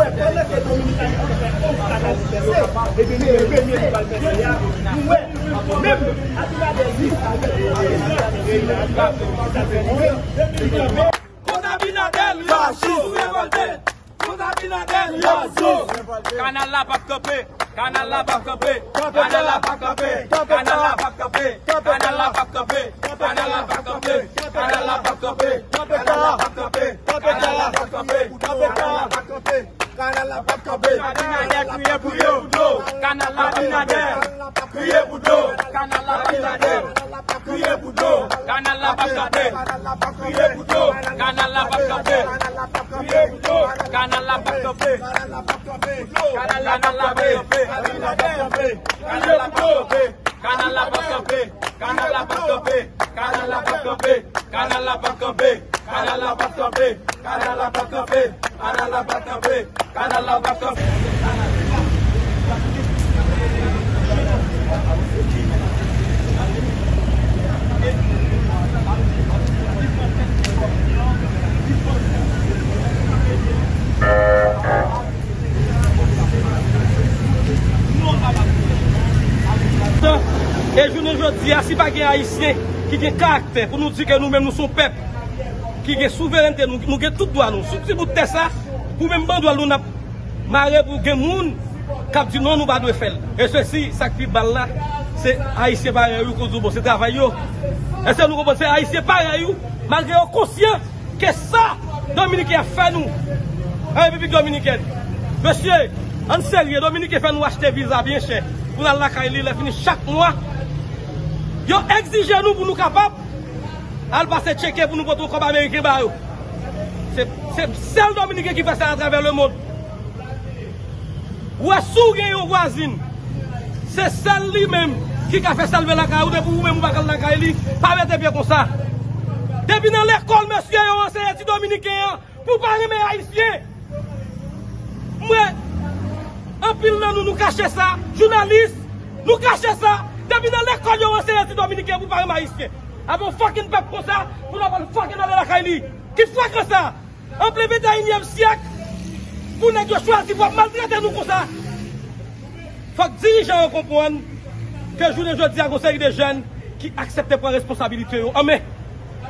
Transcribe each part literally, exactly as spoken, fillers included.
Pandan ke Dominikani ap fè onz katastwòf, ebyen, nou premye nou pral fè sa a, nou wè, menm Abinader li, avèk Kont Abinader, li fasis, revòlte. Kont Abinader, li fasis. Kanal la p ap kanpe. Kanal la p ap kanpe. Kanal la p ap kanpe. Kanal la p ap kanpe. Kanal la p ap kanpe. Kanal la p ap kanpe. Kanal la p ap kanpe. Kanal la p ap kanpe. Kanal la p ap kanpe. Kanal la p ap kanpe. Kanal la p ap kanpe. Abinader kriye pou dlo. Kanal la Abinader kriye pou dlo. Kanal la Abinader kriye pou dlo. Kanal la p ap kanpe. Kriye pou dlo. Kanal la p ap kanpe. Kriye pou dlo. Kanal la p ap kanpe. Kanal la p ap kanpe. Kanal la p ap kanpe. Kanal la p ap kanpe. Kanal la p ap kanpe. Kanal la p ap kanpe. Kanal la p ap kanpe. Kanal la p ap kanpe. Kanal la p ap kanpe. Kanal la p ap kanpe. Kanal la p ap kanpe. E jounen jodi a, si pa gen Ayisyen ki gen karaktè pou nou di ke nou menm nou se yon pèp ki gen souverènte, nou, nou gen tout dwa nou sou ti bout tè sa, pou menm bandwèl nou n ap mare pou gen moun k ap di non, nou pa dwe fè l. E sesi, sa k pi bal la, se Ayisyen parèy ou, koz ou bon, se travay yo. Èske nou konprann? Se Ayisyen parèy ou, malgre yo konsyan ke sa Dominiken ap fè nou an Repiblik Dominikèn. Mesye, ann serye, Dominiken fè nou achte viza byen chè pou n al lakay li, lè fini chak mwa. Yo egzije nou pou nou kapab al pase tcheke pou nou pote yon kòb ameriken ba yo. Se, se sèl Dominiken ki fè sa atravè lemonn. Ou wè, si w gen yon vwazin, se sèl li menm ki ka fè sa l vle lakay ou, depi ou menm ou pa ka al lakay li, pa mete pye konsa. Depi nan lekòl, mesye, yo anseye ti Dominiken an pou pa renmen Ayisyen. Mwen, anpil nan nou, nou kache sa. Jounalis, nou kache sa. Depi nan lekòl, yo anseye ti Dominiken pou pa renmen Ayisyen. Avè yon fucking pèp konsa, pou n ap al fucking ale lakay li. Ki frekan sa? An plen venteyinyèm syèk, pou nèg yo chwazi pou ap maltrete nou konsa. Fòk dirijan yo konprann ke jounen jodi a, gen yon seri de jèn ki aksepte pran responsabilite yo an men.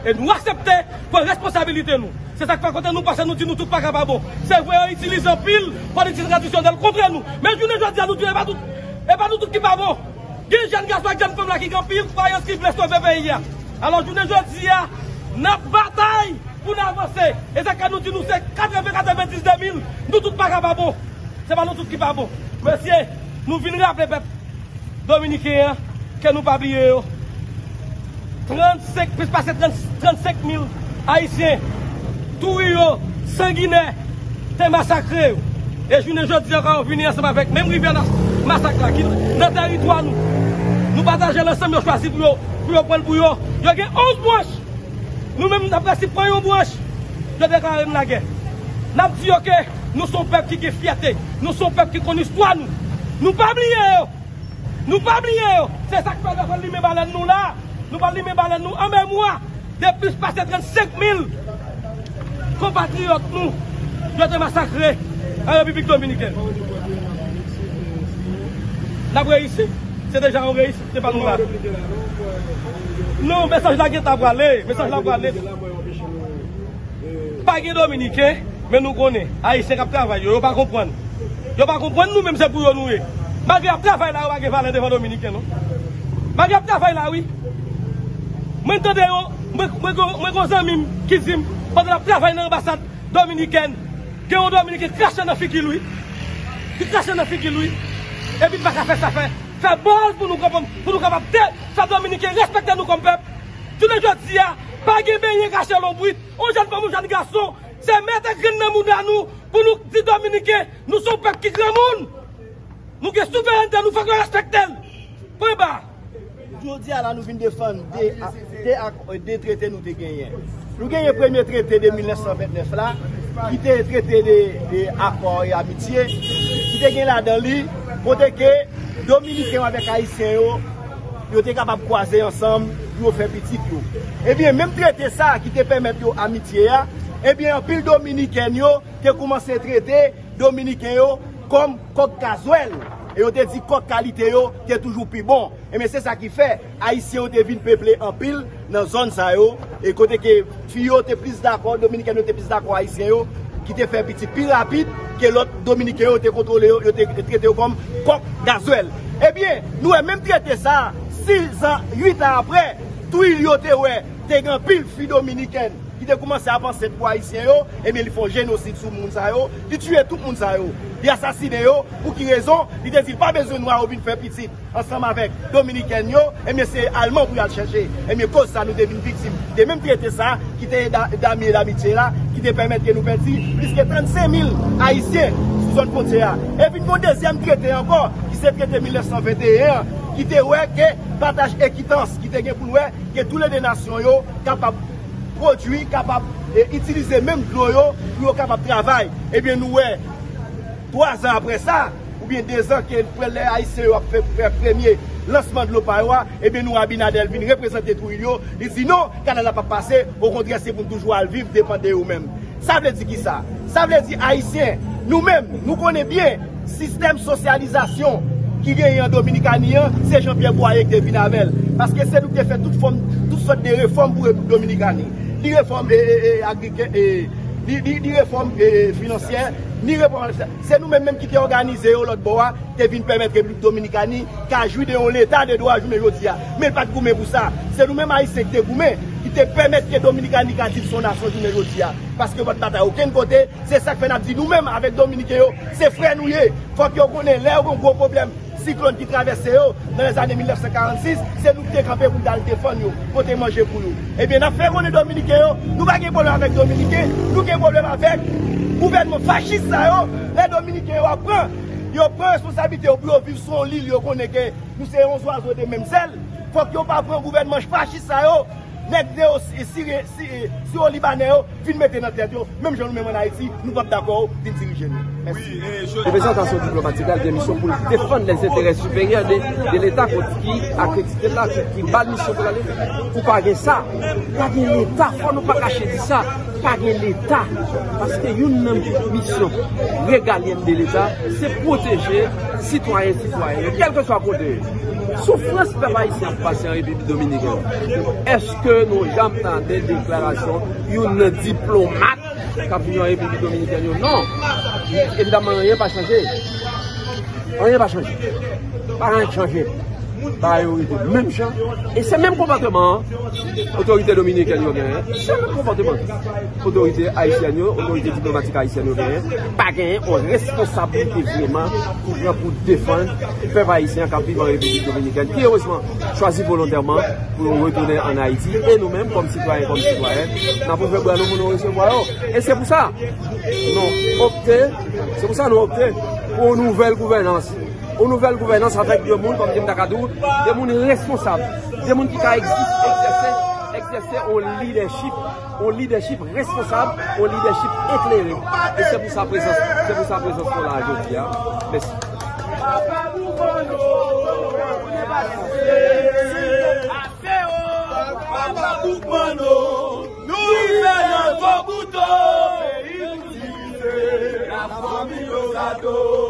E nou aksepte pran responsabilite nou. Se sa k fè kote nou pase, nou di nou tout pa ka pa bon. Se vre, yo itilize anpil politik tradisyonèl kont nou. Men jounen jodi a, nou di e pa tout, e pa nou tout ki pa bon. Gen jèn gason ak jèn fanm la ki gen anpil kwayans ki vle sove peyi a. Alò, jounen jodi a, n ap batay pou n avanse. E sa k fè nou di nou se katreven, katrevendiz, de mil, nou tout pa ka pa bon. Se pa nou tout ki pa bon. Mesye, nou vin raple pèp dominiken an ke nou pa bliye yo. Trannsenk, plis pase trant, trannsenk mil Ayisyen, touri yo, sanginè, te masakre yo. E jounen jodi a, ankò, yo vini ansanm avèk menm rivyè masak la ki nan tèritwa nou. Nou pataje l ansanm, yo chwazi pou yo, pou yo pran l pou yo. Yo gen onz branch. Nou menm, n ap resi pran yon branch, yo deklare n lagè. N ap di yo ke nou se yon pèp ki gen fyète, nou se yon pèp ki konn istwa nou. Nou pa bliye yo. Nou pa bliye yo. Se sa k fè nou pral limen balèn nou la. Nou pral limen balèn nou an memwa de plis pase trannsenk mil konpatriyòt nou yo te masakre an Repiblik Dominikèn. N ap reyisi. Se deja yon reyisit, se pa nou la. Non, mesaj la gentan prale. Mesaj la prale. Pa gen Dominiken, men nou konnen Ayisyen k ap travay yo, yo pa konprann. Yo pa konprann nou menm se pou yo nou ye. Malgre y ap travay la, yo pa gen valè devan Dominiken, non. Malgre y ap travay la, wi. Mwen tande yo, mwen, mwen, mwen gen yon zanmi m ki di m, pandan l ap travay nan anbasad dominikèn, gen yon Dominiken krache nan figi l, wi. Li krache nan figi l, wi. Epi l pa ka fè sa fè. Fè bòz pou nou konprann, pou nou kapab te, fè Dominiken respekte nou kòm pèp. Jounen jodi a, pa gen benyen kache lonbrit. Yon jèn fanm, yon jèn gason, se mete grenn nan mouda nou pou nou di Dominiken, nou se yon pèp ki granmoun. Nou gen souverènte, nou fòk yo respekte l. Pwen ba. Jodi a la, nou vin defann de, de, de trete nou te genyen. Nou genyen premye trete de mil nèf san vennèf la, ki te trete de, de akò e amitye, ki te gen ladan li, kote ke Dominiken yo avèk Ayisyen yo, yo te kapab kwaze ansanm pou yo fè pitit yo. Ebyen, menm trete sa a ki te pèmèt yo amitye a, ebyen, anpil Dominikèn yo te koumanse trete Dominiken yo kòm kòk gazwèl. E yo te di kòk kalite yo te toujou pi bon. Ebyen, se sa ki fè Ayisyen yo te vin peple anpil nan zòn sa yo. E kote ke fi yo te plis dakò, Dominikèn yo te plis dakò Ayisyen yo, ki te fè pitit pi rapid ke lòt Dominiken yo te kontwole yo, yo te trete yo kòm kòk gazwèl. Ebyen, nou wè menm trete sa, sis an, uit an apre, Trujillo te wè, te gen anpil fi dominikèn ki te koumanse ap ansent pou Ayisyen yo, ebyen, li fè yon jenosid sou moun sa yo, li tiye tout moun sa yo, li asasinen yo. Pou ki rezon? Li te di l pa bezwen nwa yo vin fè pitit ansanm avèk Dominikèn yo, ebyen, se Alman pou y al chèche. Ebyen, koz sa nou te vin viktim de menm trete sa ki te da- damye damitye la, ki te pèmèt ke nou pèdi plis ke trannsenk mil Ayisyen sou zòn fwontyè a. E vin gen yon dezyèm trete ankò, ki se trete mil nèf san venteyen an, ki te wè ke pataj ekitans, ki te gen pou l wè ke toulede nasyon yo kapab pwodui, kapab, e, itilize menm dlo yo pou yo kapab travay. Ebyen, nou wè, twa zan apre sa, oubyen de zan ke prè- lè Ayisyen yo ap fè, fè premye lansman dlo pa yo a, ebyen, nou wè Abinader vin reprezante Trujillo, li di non, kanal la p ap pase, okontrè, se pou n toujou al viv depann de yo menm. Sa vle di kisa? Sa vle di Ayisyen, nou menm, nou konnen byen sistèm sosyalizasyon ki genyen an Dominikani an, se Jean Pierre Boyer ki te vin avè l. Paske se nou ki te fè tout fòm, tout sòt de refòm pou Repiblik Dominikani. Ni refòm, e, e, e, agrike- e, ni, ni, ni refòm, e, finansyè, ni refòm administratif. Se nou menm menm ki te òganize yo lòt bò a, te vin pèmèt Repiblik Dominikani ka jwi de yon leta de dwa jounen jodi a. Men l pa t goumen pou sa. Se nou menm Ayisyen ki te goumen, ki te pèmèt ke Dominikani ka di l se yon nasyon jounen jodi a. Paske yo pa t batay okenn kote, se sa k fè n ap di nou menm avèk Dominiken yo, se frè nou ye. Fòk yo konnen lè yo gen yon gwo pwoblèm siklòn ki travèse yo nan lèzane mil nèf san karannsis, se nou ki te kanpe pou n t al defann yo, pote manje pou yo. Ebyen, n ap fè konnen Dominiken yo, nou pa gen pwoblèm avèk Dominiken, nou gen pwoblèm avèk gouvènman fachis sa yo. Lè Dominiken yo ap pran, yo pran responsablite yo pou yo viv sou yon lil, yo konnen ke nou se yon zwazo de menm zèl. Fòk yo pa pran gouvènman fachis sa yo. Nèg neyo si, si, si, si o libanè yo vin mete nan tèt yo, menm jan nou menm ann Ayiti, nou p ap dakò vin dirije nou. Mèsi. Reprezantasyon diplomatik la gen misyon pou l defann lèzenterè siperyè de, de Leta kot ki akredite l la, ki, ki ba l misyon pou l ale. Ou pa gen sa, pa gen Leta, fò nou pa kache di sa. Pa gen Leta, paske youn nan misyon regalyèn de Leta, se pwoteje sitwayen, sitwayèn yo, kèlkeswa kote yo ye. Soufrans pèp ayisyen ap pase an Repiblik Dominikèn, èske nou janm tande deklarasyon youn nan diplomat k ap vini an Repiblik Dominikèn yo? Non. Evidamman, anyen pa chanje. Anyen pa chanje. Pa anyen k chanje. Bagay yo rete menm jan. E se menm konpòteman an otorite dominikèn yo genyen. Se menm konpòteman otorite ayisyèn yo, otorite diplomatik ayisyèn yo genyen. Pa genyen yon responsablite vrèman pou pran pou defann pèp ayisyen an k ap viv an Repiblik Dominikèn, ki erezman chwazi volontèman pou yo retounen ann Ayiti. E nou menm, kòm sitwayen, kòm sitwayèn, n ap ouvè bra nou pou nou resevwa yo. E se pou sa, nou opte, se pou sa nou opte pou yon nouvèl gouvènans. Yon nouvèl gouvènans avèk de moun, kòm di m ta ka di w, de moun responsab, de moun ki ka egzis-, egzèse, egzèse yon lidèchip, yon lidèchip responsab, yon lidèchip eklere. E se pou sa prezans, se pou sa prezans nou la jodi a. Mèsi. Papa Boukman, non. Papa Boukman, non. Nou rive nan gwo bouton. Peyi nou divize. Lafanmi Lozato.